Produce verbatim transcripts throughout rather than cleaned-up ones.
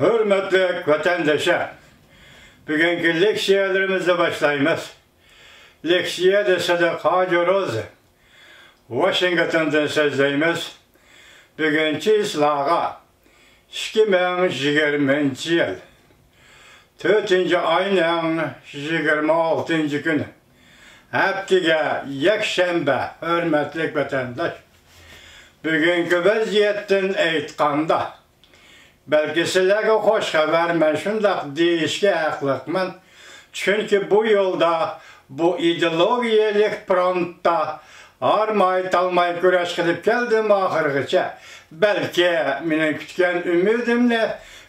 ھۆرمەتلىك ۋەتەنداشلار، بۈگۈنكى لېكسىيەلىرىمىزنى باشلايمىز. لېكسىيەدە سىدىق ھاجى روزى، ۋاشىنگتوندىن سۆزلەيمىز. بۈگۈن چىسلاغا ئىككى مىڭ يىگىرمىنچى يىل تۆتىنچى ئاينىڭ يىگىرمە ئالتىنچى كۈنى، ھەپتىگە يەكشەنبە. ھۆرمەتلىك ۋەتەنداش، بۈگۈنكى ۋەزىيەتتىن ئېيتقاندا، بەلكى سىلەرگە خوش خەۋەر، مەن شۇنداق دېيىشكە ھەقلىقمەن. چۈنكى بۇ يولدا، بۇ ئىدېئولوگىيەلىك فرونتتا ھارماي-تالماي كۈرەش قىلىپ كەلدىم ئاخىرغىچە. بەلكى مېنىڭ كۈتكەن ئۈمىدىمنى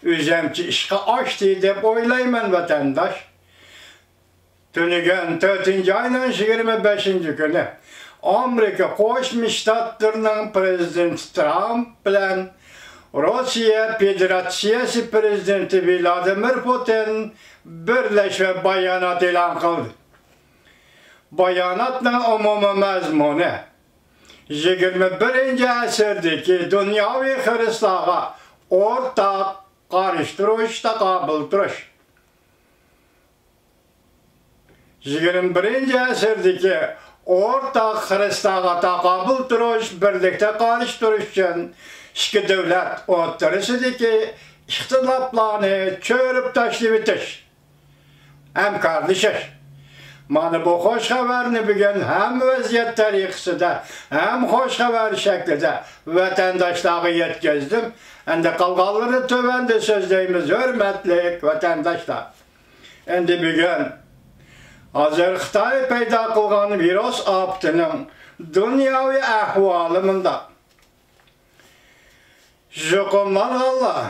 ئۆزۈمچە ئىشقا ئاشتى دەپ ئويلايمەن، ۋەتەنداش. تۈنۈگۈن تۆتىنچى ئاينىڭ يىگىرمە بەشىنچى كۈنى ئامېرىكا قوشما شتاتلىرىنىڭ پىرېزىدېنتى ترامپ بىلەن روسىيە فېدېراتسىيەسى پىرېزىدېنتى ۋلادىمىر پۇتىن بىرلەشمە بايانات ئېلان قىلدى. باياناتنىڭ ئومۇمىي مەزمۇنى يىگىرمە بىرىنچى ئەسىردىكى دۇنياۋى خىرىسلارغا ئورتاق قارشى تۇرۇش، تاقابىل تۇرۇش. يىگىرمە بىرىنچى ئەسىردىكى ئورتاق خىرىسلارغا تاقابىل تۇرۇش، بىرلىكتە قارشى تۇرۇش ئۈچۈن ئىككى دۆلەت ئوتتۇرىسىدىكى ئىختىلاپلارنى چۆرۈپ تاشلىۋېتىش، ھەمكارلىشىش. مانا بۇ خوش خەۋەرنى بۈگۈن ھەم ۋەزىيەت تەرىقىسىدە، ھەم خوش خەۋەر شەكلىدە ۋەتەنداشلارغا يەتكۈزدۈم. ئەمدى قالغانلىرىنى تۆۋەندە سۆزلەيمىز، ھۆرمەتلىك ۋەتەنداشلار. ئەمدى بۈگۈن ھازىر خىتاي پەيدا قىلغان ۋىرۇس ئاپىتىنىڭ دۇنياۋى ئەھۋالى مۇنداق. يۇقۇملانغانلار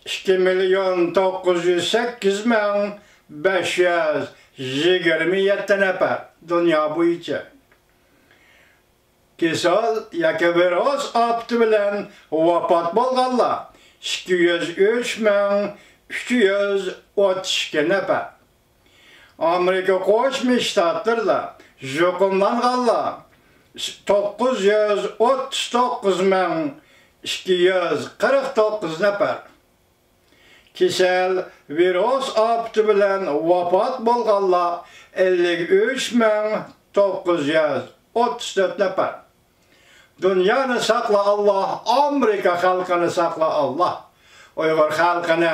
ئىككى مىليون توققۇز يۈز سەككىز مىڭ بەش يۈز يىگىرمە يەتتە نەپەر، دۇنيا بويىچە. كېسەل ياكى ۋىرۇس ئاپىتى بىلەن ۋاپات بولغانلار ئىككى يۈز ئۈچ مىڭ ئۈچ يۈز ئوتتۇز ئىككى نەپەر. ئامېرىكا قوشما شتاتلىرىدا يۇقۇملانغانلار توققۇز يۈز ئوتتۇز توققۇز مىڭ ئىككى يۈز قىرىق توققۇز نەپەر. كېسەل ۋىرۇس ئاپىتى بىلەن ۋاپات بولغانلار ئەللىك ئۈچ مىڭ توققۇز يۈز ئوتتۇز تۆت نەپەر. دۇنيانى ساقلا ئاللا، ئامېرىكا خەلقىنى ساقلا ئاللا، ئۇيغۇر خەلقىنى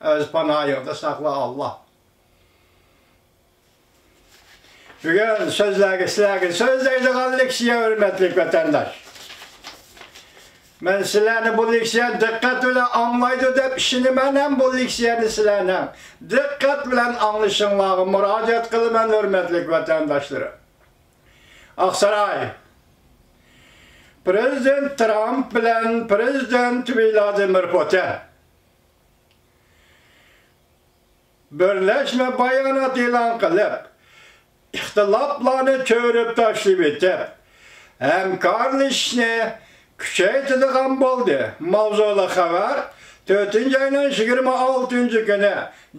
ئۆز پاناھىڭدا ساقلا ئاللا. بۈگۈن سۆزلەرگە، سىلەرگە سۆزلەيدىغان لېكسىيە، ھۆرمەتلىك ۋەتەنداش. مەن سىلەرنى بۇ لېكسىيەنى دىققەت بىلەن ئاڭلايدۇ دەپ ئىشىنىمەن ھەم بۇ لېكسىيەنى سىلەرنىڭ دىققەت بىلەن ئاڭلىشىڭلارغا مۇراجىئەت قىلىمەن، ھۆرمەتلىك ۋەتەنداشلىرىم. ئاقساراي. پىرېزىدېنت ترامپ بىلەن پىرېزىدېنت ۋلادىمىر پۇتىن بىرلەشمە بايانات ئېلان قىلىپ، ئىختىلاپلارنى چۆرۈپ تاشلىۋېتىپ، ھەمكارلىشىشنى كۈچەيتىدىغان بولدى. ماۋزۇلۇق خەۋەر تۆتىنچى ئاينىڭ يىگىرمە ئالتىنچى كۈنى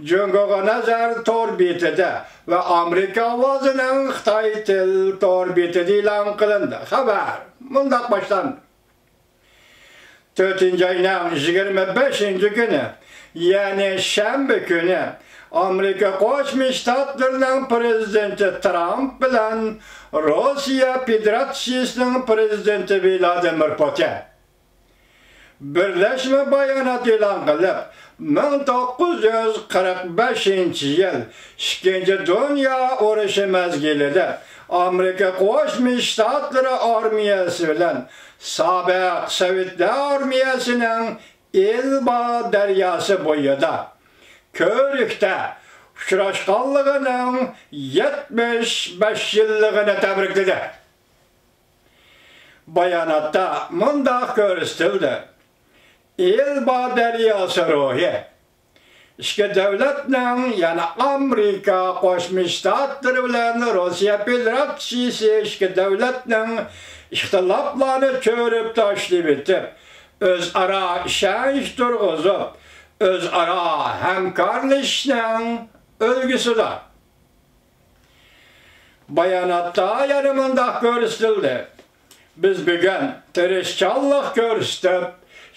جۇڭگوغا نەزەر تور بېتىدە ۋە ئامېرىكا ئاۋازىنىڭ خىتاي تىل تور بېتىدە ئېلان قىلىندى. خەۋەر مۇنداق باشلاندى. تۆتىنچى ئاينىڭ يىگىرمە بەشىنچى كۈنى، يەنى شەنبە كۈنى، ئامېرىكا قوشما شتاتلىرىنىڭ پىرېزىدېنتى ترامپ بىلەن روسىيە فېدېراتسىيىسىنىڭ پىرېزىدېنتى ۋلادىمىر پۇتىن بىرلەشمە بايانات ئېلان قىلىپ، مىڭ توققۇز يۈز قىرىق بەشىنچى يىل ئىككىنچى دۇنيا ئۇرۇشى مەزگىلىدە ئامېرىكا قوشما شتاتلىرى ئارمىيەسى بىلەن سابىق سوۋېتلار ئارمىيەسىنىڭ ئېلبا دەرياسى بويىدا كۆۋرۈكتە ئۇچراشقانلىقىنىڭ يەتمىش بەش يىللىقىنى تەبرىكلىدى. باياناتتا مۇنداق كۆرسىتىلدى: ئېلبا دەرياسى روھى ئىككى دۆلەتنىڭ، يەنى ئامېرىكا قوشما شتاتلىرى بىلەن روسىيە فېدېراتسىيىسى ئىككى دۆلەتنىڭ ئىختىلاپلارنى چۆرۈپ تاشلىۋېتىپ، ئۆزئارا ئىشەنچ تۇرغۇزۇپ، ئۆزئارا ھەمكارلىشىشنىڭ ئۈلگىسىدۇر. باياناتتا يەنە مۇنداق كۆرسىتىلدى: بىز بۈگۈن تىرىشچانلىق كۆرسىتىپ،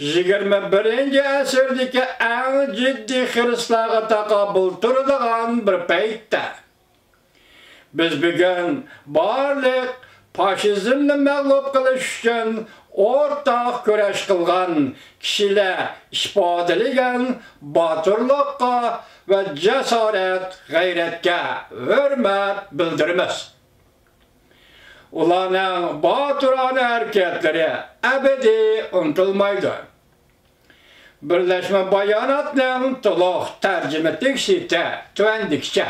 يىگىرمە بىرىنچى ئەسىردىكى ئەڭ جىددىي خىرىسلارغا تاقابىل تۇرىدىغان بىر پەيتتە، بىز بۈگۈن بارلىق پاشىزمنى مەغلۇپ قىلىش ئۈچۈن ئورتاق كۈرەش قىلغان كىشىلەر ئىپادىلىگەن باتۇرلۇققا ۋە جاسارەت، غەيرەتكە ھۆرمەت بىلدۈرىمىز. ئۇلارنىڭ باتۇرانە ھەرىكەتلىرى ئەبەدىي ئۇنتۇلمايدۇ. بىرلەشمە باياناتنىڭ تولۇق تەرجىمە تېكىستى تۆۋەندىكىچە.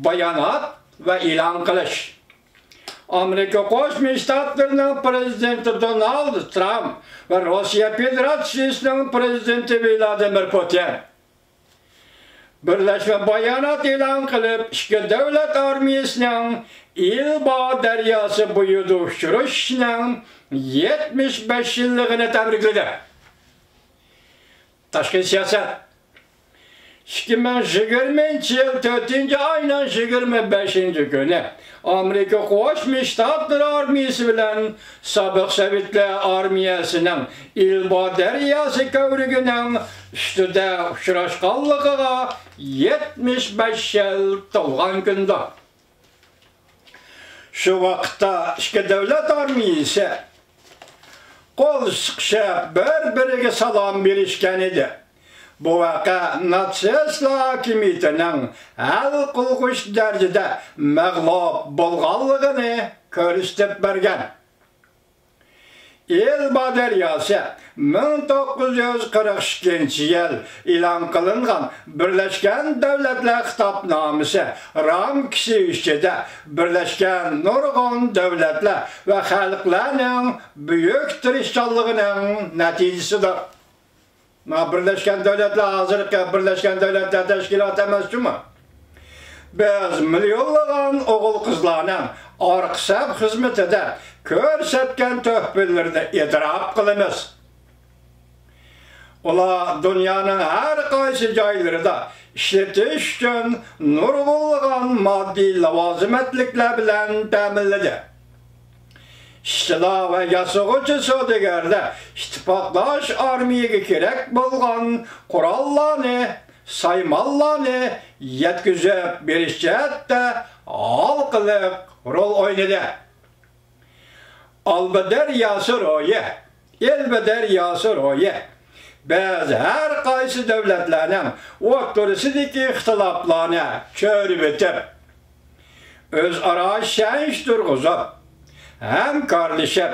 بايانات ۋە ئېلان قىلىش. ئامېرىكا قوشما شتاتلىرىنىڭ پىرېزىدېنتى دونالد ترامپ ۋە روسىيە فېدېراتسىيىسىنىڭ پىرېزىدېنتى ۋلادىمىر پۇتىن بىرلەشمە بايانات ئېلان قىلىپ، ئىككى دۆلەت ئارمىيەسىنىڭ ئىلبا دەرياسى بويىدا ئۇچرىشىشىنىڭ يەتمىش بەش يىللىقىنى تەبرىكلىدى. تاشقى سىياسەت. ئىككى مىڭ يىگىرمىنچى يىل تۆتىنچى ئاينىڭ يىگىرمە بەشىنچى كۈنى ئامېرىكا قوشما شتاتلىرى ئارمىيەسى بىلەن سابىق سوۋېتلار ئارمىيەسىنىڭ ئىلبا دەرياسى كۆۋرۈكىنىڭ ئۈستىدە ئۇچراشقانلىقىغا يەتمىش بەش يىل تولغان كۈندۇر. شۇ ۋاقىتتا ئىككى دۆلەت ئارمىيەسى قول سىقىشىپ، بىر-بىرىگە سالام بېرىشكەن ئىدى. بۇ ۋەقە ناتسىستلار ھاكىمىيىتىنىڭ ھەل قىلغۇچ دەرىجىدە مەغلۇپ بولغانلىقىنى كۆرسىتىپ بەرگەن. ئېلبا دەرياسى مىڭ توققۇز يۈز قىرىق ئىككىنچى يىل ئېلان قىلىنغان بىرلەشكەن دۆلەتلەر خىتابنامىسى رامكىسى ئىچىدە بىرلەشكەن نۇرغۇن دۆلەتلەر ۋە خەلقلەرنىڭ بۈيۈك تىرىشچانلىقىنىڭ نەتىجىسىدۇر. مانا بىرلەشكەن دۆلەتلەر ھازىرقى بىرلەشكەن دۆلەتلەر تەشكىلاتى ئەمەس جۇمۇ. بىز مىليونلىغان ئوغۇل-قىزلارنىڭ ئارقا سەپ خىزمىتىدە كۆرسەتكەن تۆھپىلىرىنى ئېتىراپ قىلىمىز. ئۇلار دۇنيانىڭ ھەر قايسى جايلىرىدا ئىشلىتىش ئۈچۈن نۇرغۇنلىغان ماددىي لازىمەتلىكلەر بىلەن تەمىنلىدى. ئىشچىلار ۋە ياسىغۇچى سودىگەرلەر ئىتتىپاقداش ئارمىيەگە كېرەك بولغان قوراللارنى، سايمانلارنى يەتكۈزۈپ بېرىش جەھەتتە ھالقىلىق رول ئوينىدى. ئالبا دەرياسى روھى، ئېلبا دەرياسى روھى. بىز ھەر قايسى دۆلەتلەرنىڭ ئوتتۇرىسىدىكى ئىختىلاپلارنى چۆرۈۋېتىپ، ئۆزئارا ئىشەنچ تۇرغۇزۇپ، ھەمكارلىشىپ،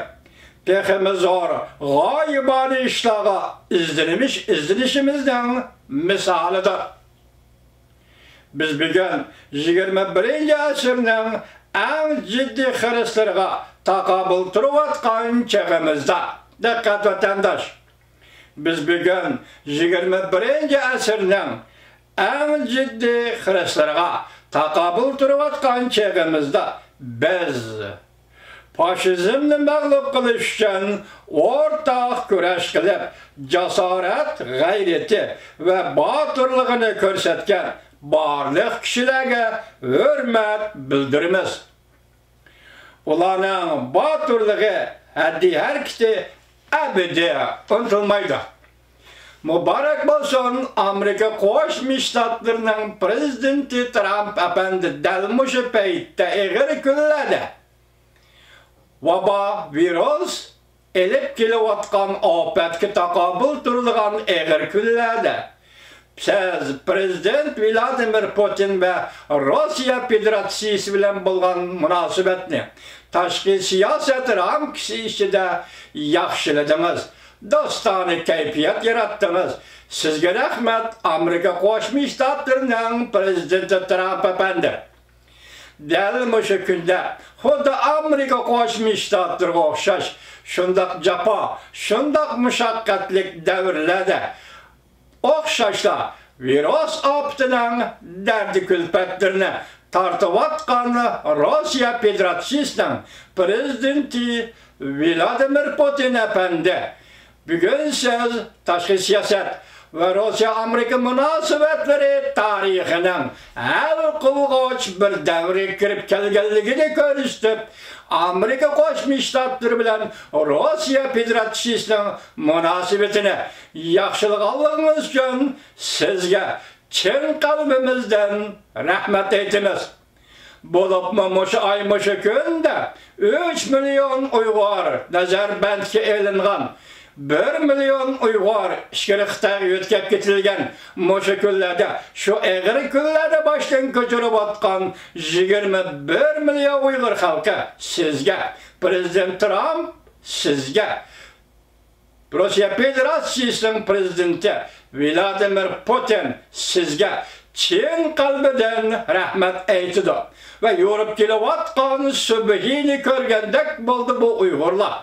تېخىمۇ زور غايىبانە ئىشلارغا ئىزدىنىمىش ئىزدىنىشىمىزنىڭ مىسالىدۇر. بىز بۈگۈن يىگىرمە بىرىنچى ئەسىرنىڭ ئەڭ جىددىي خىرىسلىرىغا تاقابىل تۇرۇۋاتقان چېغىمىزدا، دىققەت ۋەتەنداش! بىز بۈگۈن يىگىرمە بىرىنچى ئەسىرنىڭ ئەڭ جىددىي خىرىسلىرىغا تاقابىل تۇرۇۋاتقان چېغىمىزدا، بىز پاشىزمنى مەغلۇپ قىلىش ئۈچۈن ئورتاق كۈرەش قىلىپ، جاسارەت، غەيرىتى ۋە باتۇرلۇقىنى كۆرسەتكەن بارلىق كىشىلەرگە ھۆرمەت بىلدۈرىمىز. ئۇلارنىڭ باتۇرلۇقى، ھەددىي ھەرىكىتى ئەبەدىي ئۇنتۇلمايدۇ. مۇبارەك بولسۇن، ئامېرىكا قوشما شتاتلىرىنىڭ پىرېزىدېنتى ترامپ ئەپەندى دەل مۇشۇ پەيتتە ئېغىر كۈنلەردە ۋابا، ۋىرۇس ئېلىپ كېلىۋاتقان ئاپەتكە تاقابىل تۇرىدىغان ئېغىر كۈنلەردە سىز پىرېزىدېنت ۋلادىمىر پۇتىن ۋە روسىيە فېدېراتسىيىسى بىلەن بولغان مۇناسىۋەتنى تاشقى سىياسەت رامكىسى ئىچىدە ياخشىلىدىڭىز، دوستانە كەيپىيات ياراتتىڭىز. سىزگە رەھمەت، ئامېرىكا قوشما شتاتلىرىنىڭ پىرېزىدېنتى ترامپ ئەپەندى. دەل مۇشۇ كۈندە خۇددى ئامېرىكا قوشما شتاتلىرىغا ئوخشاش شۇنداق جاپا، شۇنداق مۇشەققەتلىك دەۋرلەردە ئوخشاشلا ۋىرۇس ئاپىتىنىڭ دەردى-كۈلپەتلىرىنى تارتىۋاتقان روسىيە فېدېراتسىيىسىنىڭ پىرېزىدېنتى ۋلادىمىر پۇتىن ئەپەندى، بۈگۈن سىز تاشقى سىياسەت، ۋە روسىيە-ئامېرىكا مۇناسىۋەتلىرى تارىخىنىڭ ھەل قىلغۇچ بىر دەۋرگە كىرىپ كەلگەنلىكىنى كۆرسىتىپ، ئامېرىكا قوشما شتاتلىرى بىلەن روسىيە فېدېراتسىيىسىنىڭ مۇناسىۋىتىنى ياخشىلىغانلىقىڭىز ئۈچۈن سىزگە چىن قەلبىمىزدىن رەھمەت ئېيتىمىز. بولۇپمۇ مۇشۇ ئاي، مۇشۇ كۈندە ئۈچ مىليون ئۇيغۇر نەزەربەندكە ئېلىنغان، بىر مىليون ئۇيغۇر ئىچكىرى خىتايغا يۆتكەپ كېتىلگەن مۇشۇ كۈنلەردە، شۇ ئېغىر كۈنلەردە باشتىن كەچۈرۈۋاتقان يىگىرمە بىر مىليون ئۇيغۇر خەلقى سىزگە، پىرېزىدېنت ترامپ سىزگە، روسىيە فېدېراتسىيىسىنىڭ پىرېزىدېنتى ۋلادىمىر پۇتىن سىزگە چىن قەلبىدىن رەھمەت ئېيتىدۇ ۋە يورۇپ كېلىۋاتقان سۈبھىنى كۆرگەندەك بولدى بۇ ئۇيغۇرلار.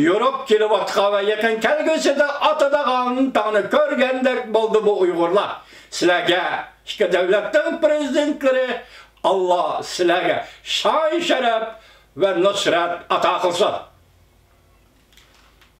يورۇپ كېلىۋاتقان ۋە يېقىن كەلگۈسىدە ئاتىدىغان تاڭنى كۆرگەندەك بولدى بۇ ئۇيغۇرلار. سىلەرگە ئىككى دۆلەتنىڭ پىرېزىدېنتلىرى، ئاللا سىلەرگە شان-شەرەپ ۋە نۇسرەت ئاتا قىلسۇن.